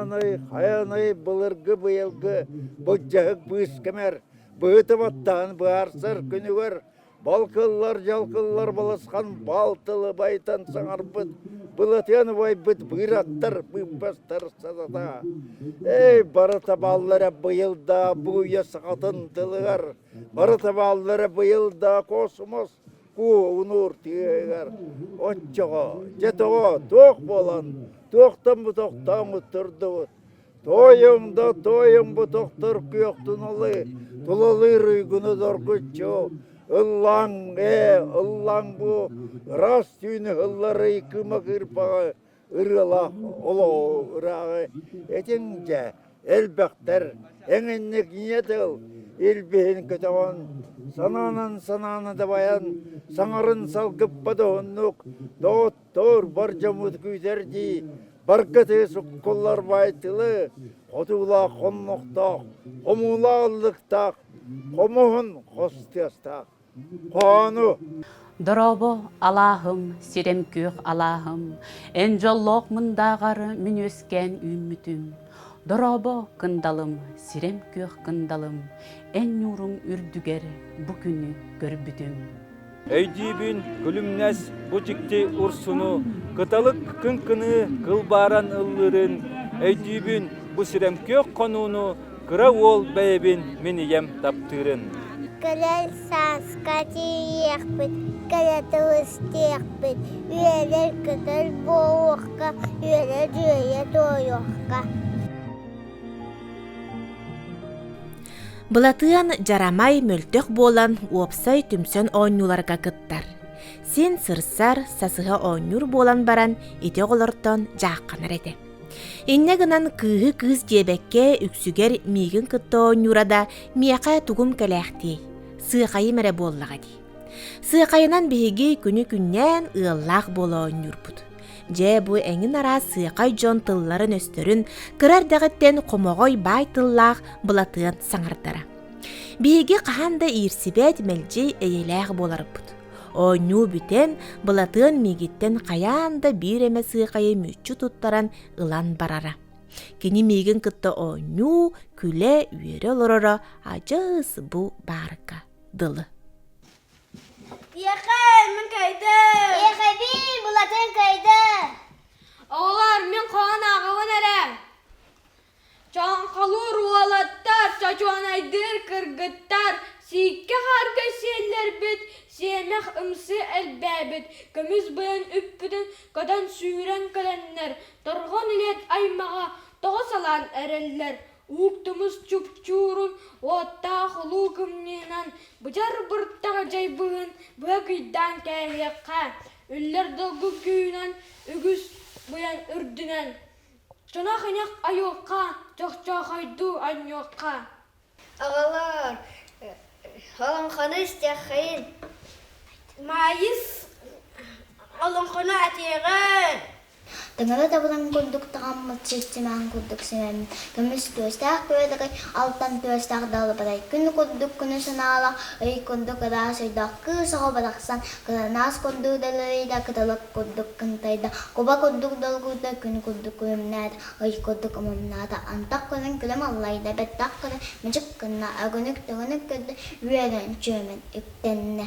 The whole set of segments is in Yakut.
Хананый, хайаный былыргы быйылгы былдьаһык быыс кэмэр, быһыты баттаһан быһаарсар күнүгэр балкыллар-дьалкыллар балысхан баал тылы байтан саҥарбыт, былатыан убайбыт быыраттар быыппастар сатата. Эй, барыта бааллара быйыл да бу үйэ сахатын тылыгар, барыта бааллара быйыл да космос куугунуур тыаһыгар оччоҕо дьэ тоҕо туох буолан туохтан бу тохтоон турдубут Тойум да тойум бу тохтор күөх туналы тулалыыр уйгуну доргуччу ыллаҥ ээ ыллаҥ бу ыраас түүнү ылларый кыма кыырпаҕы ырыалаах олоҕу ырааҕы этиҥ дьэ элбэхтэр эҥинник ийэ тыл илбиһин көтөҕөн санаанан санааны дабайан саҥарын салгыппат уһуннук доҕоттоор бар дьоммут күүтэрдии баргатыы суккуллар баай тылы хотуулаах хоннохтоох хомуулаах ыллыктаах хомуһун хос тыастаах Хоону. Дорообо, алааһым, сирэм күөх алааһым, эн дьоллоох мындааҕар мин үөскээн үүммүтүм. Дорообо, кындалым, сирэм күөх кындалым, эн ньууруҥ үрдүгэр бу күнү көрбүтүм. Өйдүүбүн, күлүмнэс бу дьикти урсуну, кыталык кыҥкыныы кылбааран ыллыырын, өйдүүбүн, бу сирэм күөх хонууну Кыра уол бэйэбин мин ийэм таптыырын. Кэлэр сааска тиийиэхпит, кэлэ тылыстыахпыт, үөрэр-көтөр буолуохха, үөрэ-дьүөйэ туойуохха. Былатыан дьарамай мөлтөх буолан уопсай түмсэн оонньууларга кыттар. Син сырсар, сасыһа оонньуур буолан баран ити оҕолортон дьаахханар этэ. Инньэ гынан кыыһы кыыс диэбэккэ үксүгэр миигин кытта оонньуура да миэхэ тугум кэлээхтиэй, сыахайым эрэ буоллаҕа дии. Сыахайынан биһиги күнү-күннээн ыаллаах буола оонньуурбут. Дьэ бу эҥин араас сыахай дьон тылларын-өстөрүн кыра эрдэҕиттэн хомоҕой баай тыллаах Былатыан саҥардара. Биһиги хаһан да иирсибэт мэлдьи эйэлээх буоларбыт. Оонньуу бүтэн, Былатыан миигиттэн хайаан да биир эмэ сыахайы мүччү туттаран ылан барара. Кини миигин кытта оонньуу, күлэ, үөрэ олороро адьас бу баарга дылы. Тиэхэ, мин кайдым! Тиэхэбин, Былатыан кайда! Оҕолор, мин хоһоон ааҕабын эрэ. Чоҥхолуур уолаттар, чочуонайдыыр кыргыттар, сииккэ-хаарга сиэллэрбит, сиэмэх ымсыы элбээбит, көмүс быйан үппүтүн көтөн-сүүрэн кэлэннэр, торҕон илиэт аймаҕа тоҕо салаан эрэллэр, уук тумус чупчуурун уоттаах улуу кымньыынан быдьар быртах дьайбыһын быһа кыйдаан кээһиэххэ, үллэр долгу күүһүнэн үгүс быйан үрдүнэн Чонох-инэх айуохха, чохчоохойдуу анньуохха. Аҕалар, олоҥхону истиэххэйин. Маайыс олоҥхону этиэҕин. Таҥара табылын курдук таҕаммыт сирсимээн курдук симэммит, көмүс түөстээх күөдэгэй, алтан түөстээх далбарай, күн курдук күнү санаалаах, ый курдук ыраас өйдөөх кыыс оҕо барахсан кырынаас курдук дэлэрийдэ, кыталык курдук кынтайда, куба курдук долгуйда, күн курдук күлүмнээтэ, ый курдук ымымнаата, антах көрөн күлүм аллайда, бэттэх көрөн мичик гынна, өгүнүк-төгүнүк көрдө, үөрэн чүөмэн үктэннэ.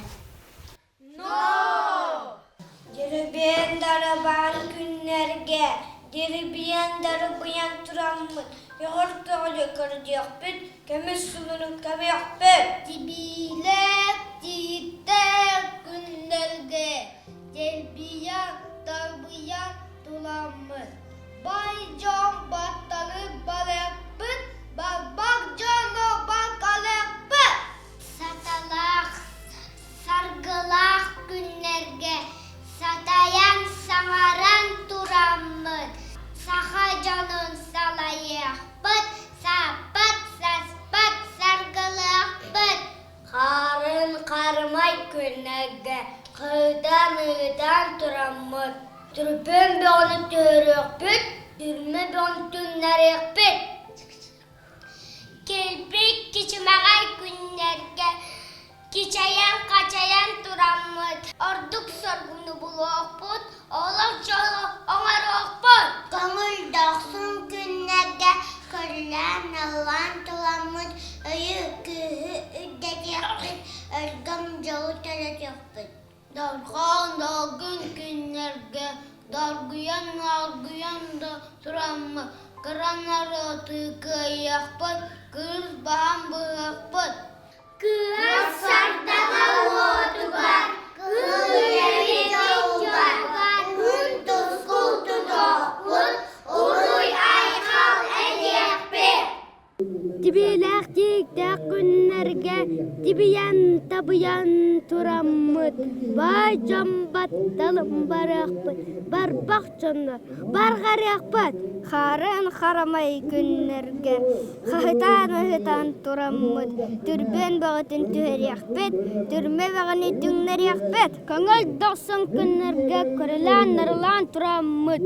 Но! Дьирибиэн дарабаан күннэргэ дирибиэн дарыбыйан тураммыт, көҕөр көҕүлү көрдүөхпүт, көмүс сулунун көмүөхпүт. Тибиилээх тииттээх күннэргэ Дэлбийэн, тарбыйан туламмыт, бай дьон батталы барыахпыт, барбах дьону баркалыахпыт. Саталаах, саргылаах күннэргэ сатайан саҥаран тураммыт, саха дьонун салайыахпыт, сааппат, саспат саргылыахпыт. Хаарын харымай күннэргэ кыыдан-ыытан тураммыт, түрбүөн бөҕөнү түһэрүөхпүт, түрмэ бөҕөнү түҥнэриэхпит. Килбик кичимэҕэй күннэргэ кичэйэн-хачайан тураммыт, ордук соргуну булуохпут, олох дьолу оҥоруохпут. Көҥүл дохсун күннэргэ кыайыахпыт. Дорҕоон долгун күннэргэ доргуйан-оргуйан да тураммыт, кыра норуоту кыайыахпыт, кыыс баһан быһыахпыт. Кыра сардаҥа уотугар, кыыл үйэбит дьолугар, уһун тускул тутуохпут, уруй-айхал этиэхпит. Тибиилээх тииктээх күннэргэ тибийэн-табыйан тураммыт, баай дьон батталым барыахпыт, барбах дьоннор барҕарыахпыт. Харын харамай күннэргэ хаһытаан-ыһытан тураммыт, түрбүөн бөҕөтүн түһэриэхпит, түрмэ бөҕөнү түҥнэриэхпит. Көҥүл дохсун күннэргэ көрүлээн-нарылаан тураммыт,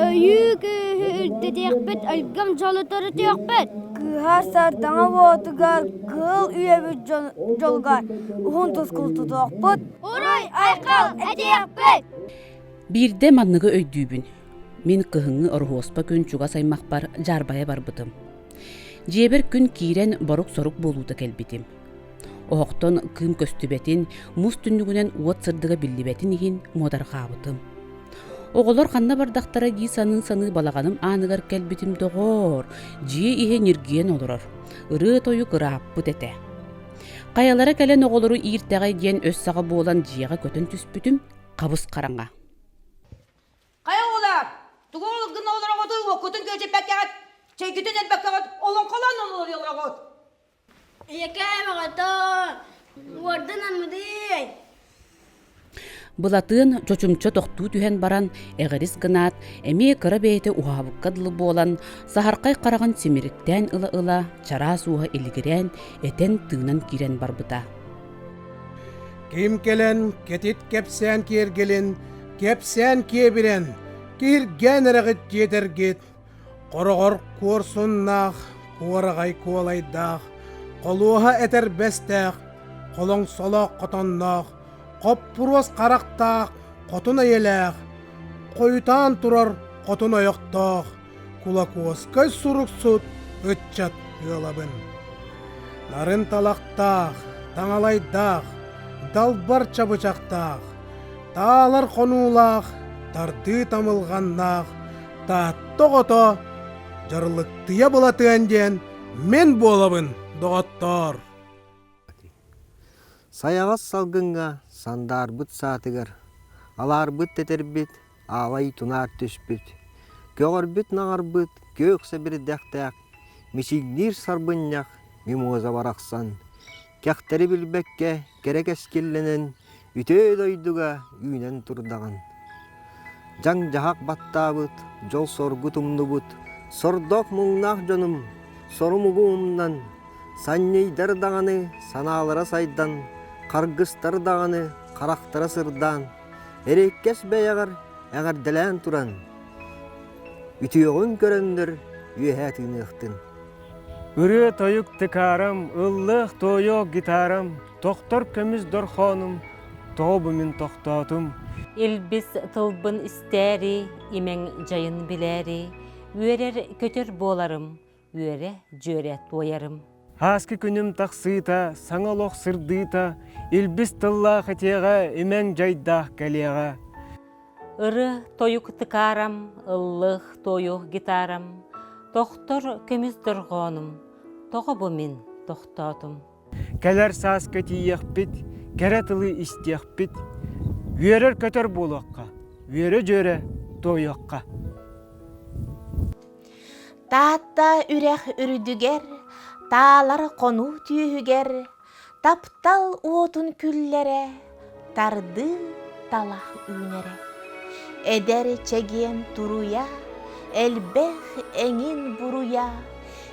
өйүү күүһү үрдэтиэхпит, өлгөм дьолу төрүтүөхпүт. Кыыһа сардаҥа уотугар кыыл үйэбит дьолугар уһун тускул тутуохпут. Уруй айхал этиэхпит! Биирдэ манныгы өйдүүбүн. Мин кыһыҥҥы Ороһуоспа күн чугас аймахпар дьаарбайа барбытым. Дьиэбэр күн киирэн борук-сорук буолуута кэлбитим. Оһохтон кыым көстүбэтин, муус түннүгүнэн уот сырдыга биллибэтин иһин муодарҕаабытым. Оҕолор ханна бардахтара дии саныы-саныы балаҕаным ааныгар кэлбитим доҕоор, дьиэ иһэ ньиргийэн олорор, ырыа-тойук ырааппыт этэ. Хайалара кэлэн оҕолору ииртэҕэй диэн өс саҕа буолан дьиэҕэ көтөн түспүтүм, хабыс хараҥа. Хайа оҕолоор, тугу гына олороҕутуй, уоккутун күөдьүппэккэҕит, чэйгитин элбэккэҕит, олоҥхолоон олороҕут. Ийэкээм оҕотоо, уордан аммыдый. Былатыан чочумча тохтуу түһэн баран, эҕирис гынаат, эмиэ кыра бэйэтэ уһаабыкка дылы буолан, саһархай хараҕын симириктээн ыла-ыла, чараас уоһа илигирээн, этэн-тыынан киирэн барбыта. Ким кэлэн кэтит кэпсээн киэргэлин, кэпсээн киэбирэн, киһиргээн эрэҕит диэтэргит, Хороҕор куорсуннаах, куораҕай куолайдаах, холуоһа этэрбэстээх, холоҥсолоох хотонноох, хоппуруос харахтаах, хотун эйэлээх, хойутаан турар хотун ойохтоох, Кулакуоскай суруксут ыччат ыалабын. Нарын талахтаах, таҥалайдаах, далбар чабычахтаах, таалар хонуулаах, тардыы тамылҕаннаах, Таатта оҕото дьарылыктыйа Былатыан диэн мин буолабын, доҕоттоор! Сайаҕас салгыҥҥа сандаарбыт саатыгар, алаарбыт тэтэрбит, аалай тунаар түспүт, көҕөрбүт-наҕарбыт күөх сэбирдэхтээх, мичиҥниир сарбынньах мимоза барахсан, кэхтэри билбэккэ кэрэ кэскиллэнэн үтүө дойдуга үүнэн турдаҕын. Дьаҥ-дьаһах баттаабыт, дьол-соргу тумнубут, сордоох-муҥнаах дьонум сору-мугу умнан, санньыйдар даҕаны санаалара сайдан, харгыстар даҕаны харахтара сырдаан, эрэйкэс бэйэҕэр эҕэрдэлээн туран, үтүөҕүн көрөннөр үөһээ тыыныахтын. Ырыа-тойук тыкаарам, ыллыах-туойуох гитарам, тохтор көмүс дорхоонум, тоҕо бу мин тохтоотум? Илбис тылбын истээри, имэҥ дьайын билээри, үөрэр көтөр буоларым, үөрэ-дьүөрэ туойарым. Ааскы күнүм тахсыыта, саҥа олох сырдыыта, илбис тыллаах этиэҕэ, имэҥ дьайдаах кэлиэҕэ. Ыры тойук тыкаарам, ыллых туойух гитарам, тохтор көмүс дорҕоонум, тоҕо бу мин тохтоотум? Кэлэр сааска тиийиэхпит, кэрэ тылы истиэхпит, үөрэр-көтөр буолуохха, үөрэ-дьүөрэ туойуохха. Таатта үрэх үрдүгэр, таалар хонуу түөһүгэр, Таптал уотун күллэрэ, тардыы талах үүнэрэ. Эдэр чэгиэн туруйа, элбэх эҥин буруйа,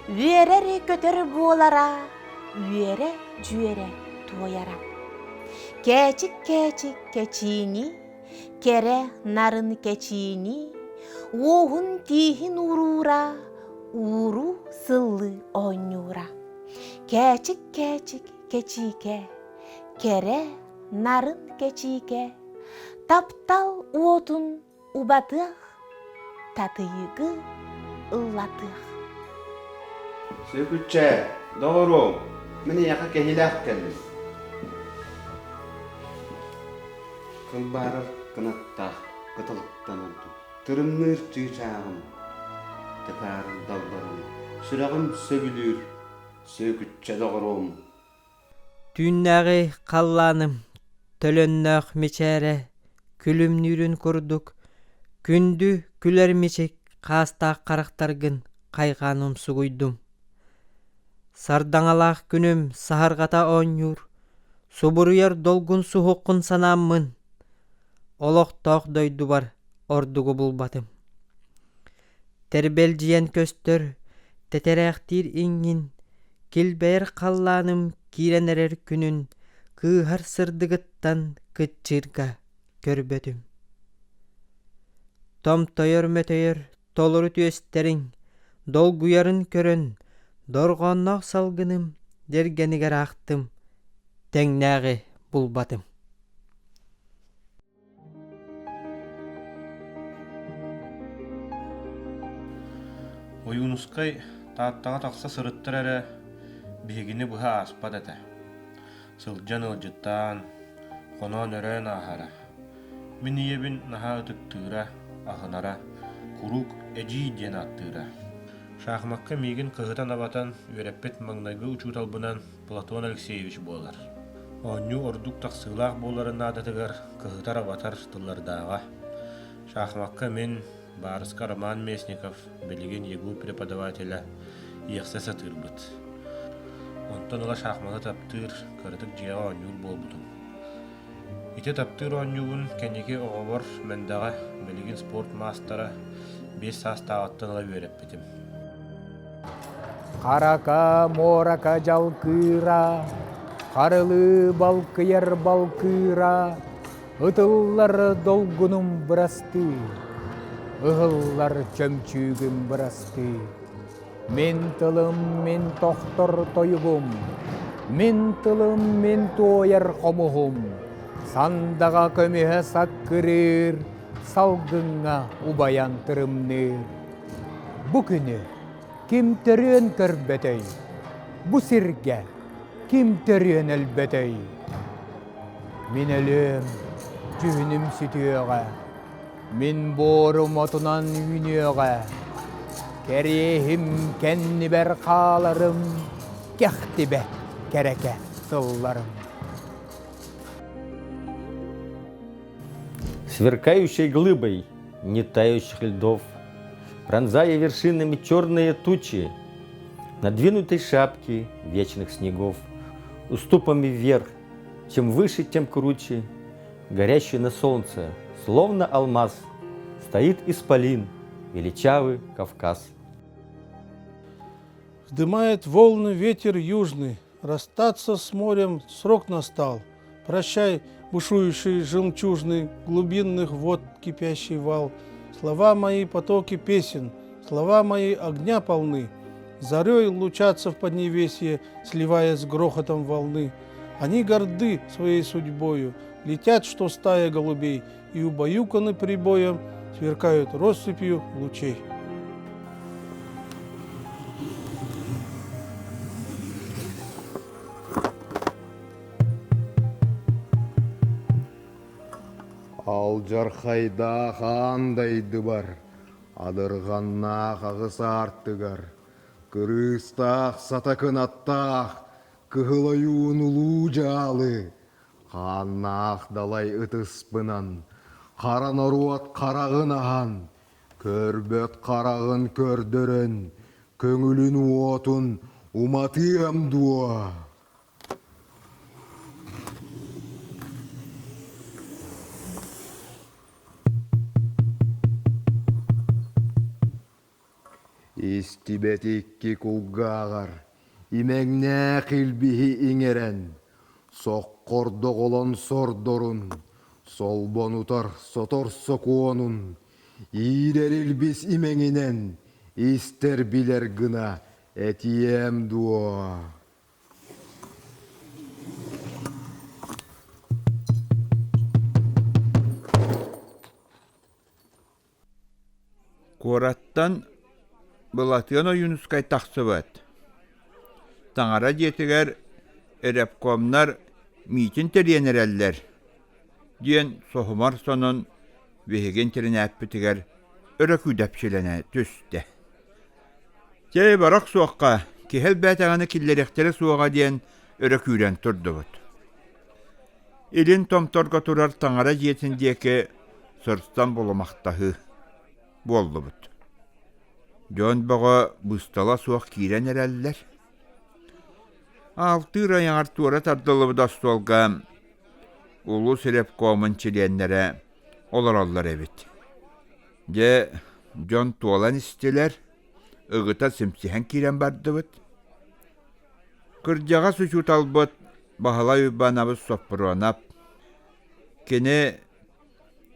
үөрэр-көтөр буолара, үөрэ-дьүөрэ туойара. Кээчик-кээчик кэчиини, кэрэ нарын кэчиини, уоһун-тииһин ууруулара, ууруу сыллыы оонньуура. Кээчик-кээчик кэчиикэ, кэрэ нарын кэчиикэ, таптал уотун убатыах, татыйыгы ыллатыах. Сүөкүччэ, доҕоруом, мин эйиэхэ кэһиилээх кэллим. Кылбаарар кынаттаах кыталыктан ордук тырымныыр чыычааҕым, тыкаарар далбарым, сүрэҕим сөбүлүүр сүөкүччэ доҕоруом. Түүннээҕи халлааным төлөннөөх мичээрэ күлүмнүүрүн курдук күндү күлэр мичик хаастаах харахтаргын хайҕаан умсугуйдум. Сардаҥалаах күнүм саһарҕата оонньуур, субуруйар долгун суһуоххун санааммын, олохтоох дойдубар ордугу булбатым. Тэрбэлдьийэн көстөр, тэтэрээхтиир иҥҥин, килбэйэр халлааным киирэн эрэр күнүн кыыһар сырдыгыттан кыччыырга көрбөтүм. Томтойор-мөтөйөр толору түөстэриҥ, долгуйарын көрөн, дорҕоонноох салгыным дьэргэнигэр аахтым, тэҥнээҕи булбатым. Ойуунускай Тааттаҕа тахса сырыттар эрэ, биһигини быһа ааспат этэ. Сылдьан ыалдьыттаан, хоноон-өрөөн ааһара. Мин ийэбин наһаа ытыктыыра, аһынара, куруук эдьиий диэн ааттыыра. Шахмакка миигин кыһытан-абатан үөрэппит маҥнайгы учууталбынан Платон Алексеевич буолар. Оонньуу ордук тахсыылаах буоларын наадатыгар кыһытар-абатар тыллардааҕа. Шахмакка мин, баарыска Роман Местников, билигин ЕГУ преподавателэ, иэхсэ сатыырбыт. Онтон ыла шахматы таптыыр, кыратык дьиэҕэ оонньуур буолбутум. Ити таптыыр оонньуубун кэнники оҕобор Мэндэҕэ, билигин спорт маастара, 5 саастааҕыттан ыла үөрэппитим. Харака муорака дьалкыыра, харылыы балкыйар балкыыра, ытыллар долгунум бырастыы, ыһыллар чөмчүүгүм бырастыы. Мин тылым мин тохтор тойугум, мин тылым мин туойар хомуһум, сандаҕа көмүһэ саккырыыр, салгыҥҥа убайан тырымныыр. Бу күнү ким төрүөн көрбөтөй, бу сиргэ ким төрүөн өлбөтөй? Мин өлүөм, дьүһүнүм сүтүөҕэ, мин буорум отунан үүнүөҕэ, кэриэһим кэннибэр хааларым, кэхтибэт кэрэкэ тылларым. Сверкающей глыбой не тающих льдов, пронзая вершинами черные тучи, надвинутой шапки вечных снегов, уступами вверх, чем выше, тем круче, горящий на солнце, словно алмаз, стоит исполин, величавый Кавказ. Вдымает волны ветер южный, расстаться с морем срок настал. Прощай, бушующий жемчужный глубинных вод кипящий вал. Слова мои потоки песен, слова мои огня полны. Зарей лучатся в поднебесье, сливаясь с грохотом волны. Они горды своей судьбою, летят, что стая голубей, и убаюканы прибоем, сверкают россыпью лучей. Алдьархайдаах аан дайдыбар, адырҕаннаах аҕыс аартыгар, кырыыстаах сата кынаттаах, кыһыл ойуун улуу дьаалы, хааннаах далай ытыспынан, хара норуот хараҕын аһан, көрбөт хараҕын көрдөрөн, көҥүлүн уотун уматыам дуо? Истибэт икки кулгааҕар имэҥнээх илбиһи иҥэрэн, соххордоҕолон сордорун, солбонутар сотор сокуонун, иирэр илбис имэҥинэн истэр билэр гына этиэм дуо? Куораттан Былатыан Ойуунускай тахсыбыт. Таҥара дьиэтигэр ревкомнар миитин тэрийэн эрэллэр. диэн соһумар сонун биһиги интэринээппитигэр өрө күүдэпчилэнэ түстэ. Чэй барах суохха, киһи элбээтэҕинэ киллэриэхтэрэ суоҕа диэн өрө күүрэн турдубут. Илин томторго турар таҥара дьиэтин диэки сырсан булумахтаһыы буоллубут. Дьон бөҕө быыстала суох киирэн эрэллэр. Аалтыыр айаҕар туора тардыллыбыт остуолга улуус ревкомун чилиэннэрэ олороллор эбит. Дьэ, дьон туолан истилэр, ыгыта симсиһэн киирэн бардыбыт. Кырдьаҕас учууталбыт Баһылай Уйбаанабыс Соппуруонап кини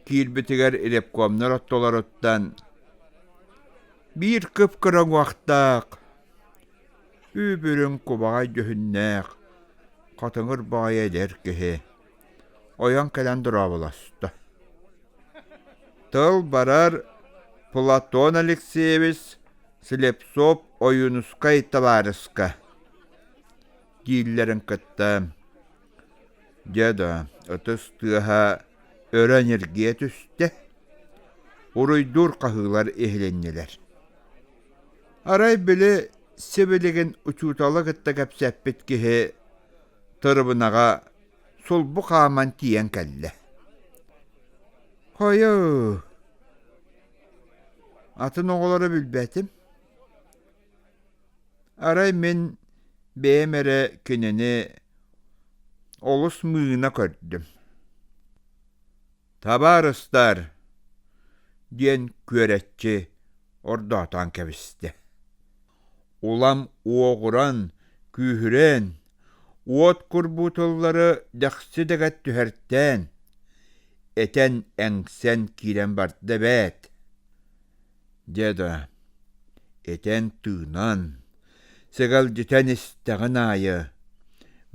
киирбитигэр ревкомнар ортолоруттан биир кып-кыра уҥуохтаах, үүп-үрүҥ кубаҕай дьүһүннээх, хатыҥыр баҕайы эдэр киһи ойон кэлэн дорооболосто. Тыл барар Платон Алексеевич Слепцов Ойуунускай табаарыска дииллэрин кытта дьэ да ытыс тыаһа өрө ньиргийэ түстэ, уруйдуур хаһыылар иһилиннилэр. Арай били сибилигин учууталы кытта кэпсэппит киһи тырыбынаҕа сулбу хааман тиийэн кэллэ. Хойу, атын оҕолору билбэтим. Арай мин бэйэм эрэ кинини олус мыына көрдүм. «Табаарыстар!» диэн күөрэччи ордоотоон кэбистэ. Улам уоҕуран, күүһүрэн, уот курбуу тыллары дэхси дэгэт түһэртээн, этэн эҥсэн киирэн барда эбээт. Дьэ да, этэн-тыынан, сэгэлдьитэн истэҕин аайы,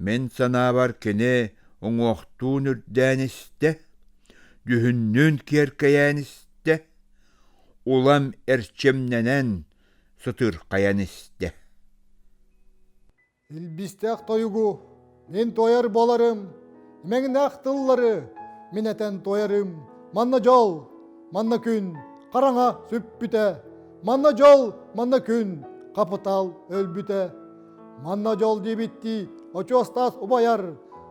мин санаабар кини уҥуохтуун үрдээн истэ, дьүһүннүүн киэркэйээн истэ, улам эрчимнэнэн сытыырхайан истэ. Илбистээх тойугу мин туойар буоларым, имэҥнээх тыллары мин этэн туойарым. Манна дьол, манна күн, хараҥа сүппүтэ. Манна дьол, манна күн, хапытаал өлбүтэ. Манна дьол диэбиттии очуос таас убайар,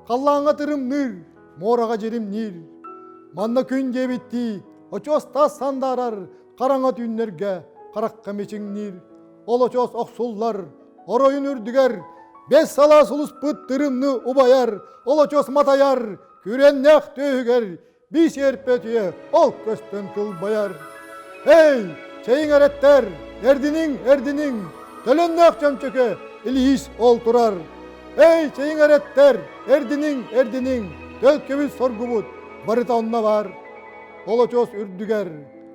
халлааҥҥа тырымныыр, муораҕа дьиримниир. Манна күн диэбиттии очуос таас сандаарар, хараҥа түүннэргэ харахха мичиҥниир. Ол очуос охсуллар, оройун үрдүгэр бэс салаа сулуспут тырымны убайар, олочуос матайар, күрэннээх түөһүгэр бии сиэрпэ ол көстөн кылбайар. Эй, чэйиҥ эрэттэр, эрдиниҥ, эрдиниҥ, төлөннөөх чөмчөкө илиис ол турар. Эй, чэйиҥ эрэттэр, эрдиниҥ, эрдиниҥ, төлкөбүт соргубут барыта онно бар. Олочуос үрдүгэр,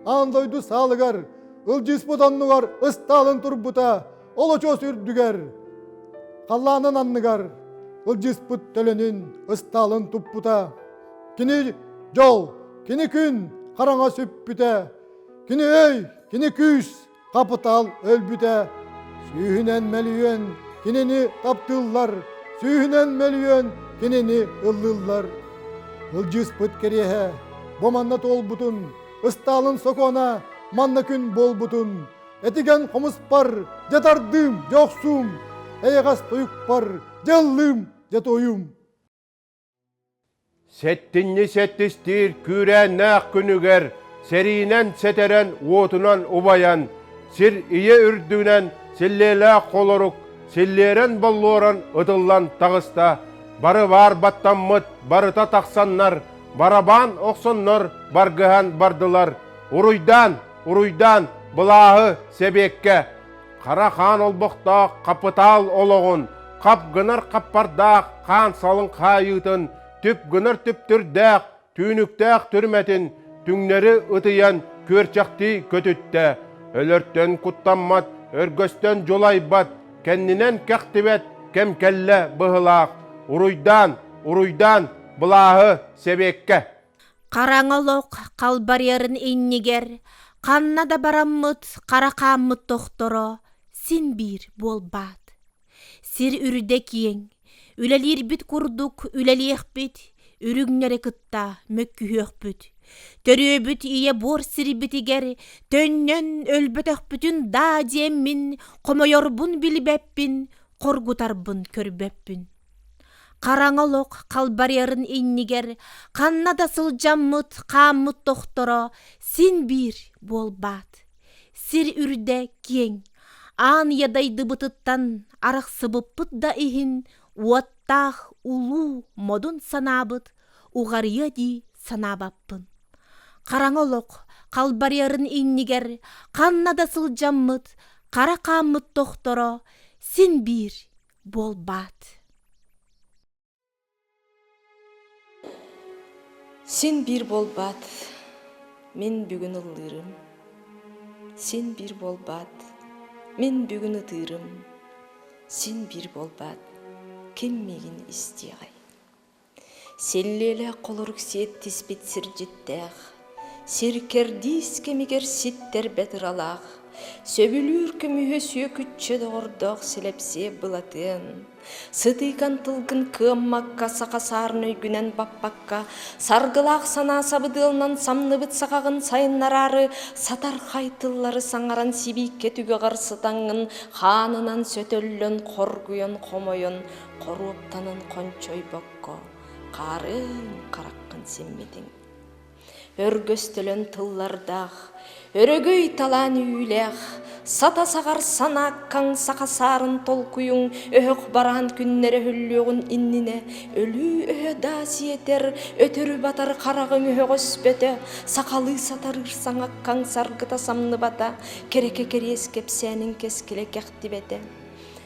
аан дойду саалыгар, ылдьыыспыт оннугар ыстаалын турбута, Ол очуос үрдүгэр, халлаанын анныгар ылдьыспыт төлөнүн ыстаалын туппута. Кини дьол, кини күн хараҥа сүппүтэ, кини өй, кини күүс хапытаал өлбүтэ. Сүүһүнэн мөлүйүөн кинини таптыыллар, сүүһүнэн мөлүйүөн кинини ыллыыллар. Ылдьыспыт кэриэһэ бу манна туолбутун, ыстаалын сокуона манна күн буолбутун Этигэн хомуспар дьатардыым, дьохсуум, эйэҕэс тойукпар дьыллыым, дьатойум. Сэттинньи сэттистиир күүрээннээх күнүгэр сэриинэн сэтэрэн уотунан убайан, сир ийэ үрдүнэн силлиэлээх холорук силлиэрэн боллуоран ытыллан таҕыста. Бары баар баттаммыт барыта тахсаннар, барабаан охсоннор баргыһан бардылар. Уруйдаан, Уруйдаан, былааһы, сэбиэккэ, хара хаан олбохтоох хапытаал олоҕун, хап гынар хаппардаах хаан салыҥ хаайыытын, түп гынар түптүрдээх, түүнүктээх түрмэтин түҥнэри ытыйан күөрчэхтии көтүттэ. Өлөртөн куттаммат, өргөстөн дьулайбат, кэннинэн кэхтибэт кэм кэллэ быһылаах. Уруйдаан, уруйдаан, былааһы, сэбиэккэ. Хараҥа олох халбарыйарын иннигэр ханна да бараммыт хара хааммыт тохторо син биир буолбаат. Сир үрдэ киэҥ, үлэлиирбит курдук үлэлиэхпит, үрүҥнэри кытта мөккүһүөхпүт. Төрүөбүт ийэ буор сирбитигэр төннөн өлбөтөхпүтүн даа диэммин хомойорбун билбэппин, хоргутарбын көрбөппүн. Хараҥа олох халбарыйарын иннигэр ханна да сылдьаммыт хааммыт тохторо син биир буолбаат. Сир үрдэ киэҥ, аан ийэ дайдыбытыттан арахсыбыппыт да иһин уоттаах улуу модун санаабыт уҕарыйыа дии санаабаппын. Хараҥа олох халбарыйарын иннигэр ханна да сылдьаммыт хара хааммыт тохторо син биир буолбаат. Син биир буолбаат, мин бүгүн ыллыырым. Син биир буолбаат, мин бүгүн ытыырым. Син биир буолбаат, ким миигин истиэҕэй? Силлиэлээх холорук сиэттиспит сирдьиттээх, сир кэрдиис кэмигэр ситтэрбэт ыралаах, сөбүлүүр көмүһү сүөкүччэ доҕордоох силэпсиэ былатыан, сытыыкан тылгын кыаммакка саха саарын өйгүнэн баппакка, саргылаах санаа сабыдыалынан самныбыт сахаҕын сайыннараары сатархай тыллары саҥаран сибииккэ түгэҕэр сытаҥҥын хаанынан сөтөллөн хоргуйан хомойон хоруоптанан хончойбокко хаарыан хараххын симмитиҥ. Өргөстөлөн тыллардаах, өрөгөй талаан үүлээх, сата саҕар санааккаҥ саха саарын толкуйуҥ өһөх бараан күннэрэ өһүллүөҕүн иннинэ өлүү өһө даа сиэтэр, өтөрү батар хараҕыҥ өһөҕөспөтө, сахалыы сатарыыр саҥаккаҥ саргыта самныбата, кэрэкэ кэриэс кэпсээниҥ кэскилэ кэхтибэтэ.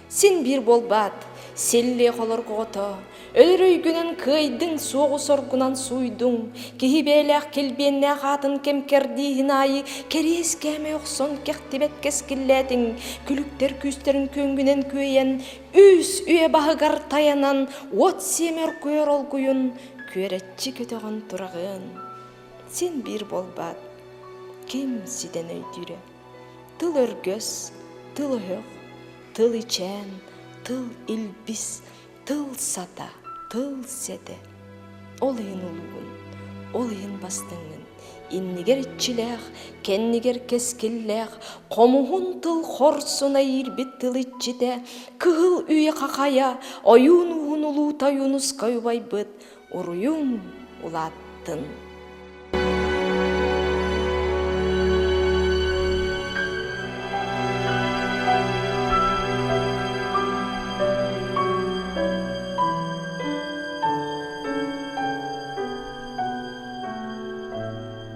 Син биир буолбаат, силлиэ холоргоҕото, өлөр өйгүнэн кыайдыҥ, суоҕу соргунан сууйдуҥ, киһи бэйэлээх килбиэннээх аатын кэм кэрдииһин аайы кэриэс кээмэй охсон кэхтибэт кэскиллээтиҥ, күлүктэр күүстэрин күөҥҥүнэн күөйэн, үс үйэ баһыгар тайанан, уот сиэмэр куйар олгуйун күөрэччи көтөҕөн тураҕын. Син биир буолбаат, ким ситэн өйдүүрэ? Тыл өргөс, тыл өһөх, тыл ичээн, тыл илбис, тыл сата, тыл сэтэ. Ол иһин улуугун, ол иһин бастыҥҥын, иннигэр иччилээх, кэннигэр кэскиллээх, хомуһун тыл хорсуна иирбит тыл иччитэ, кыһыл үйэ хахайа, ойуун ууһун улуута Ойуунускай убайбыт, уруйуҥ улааттын.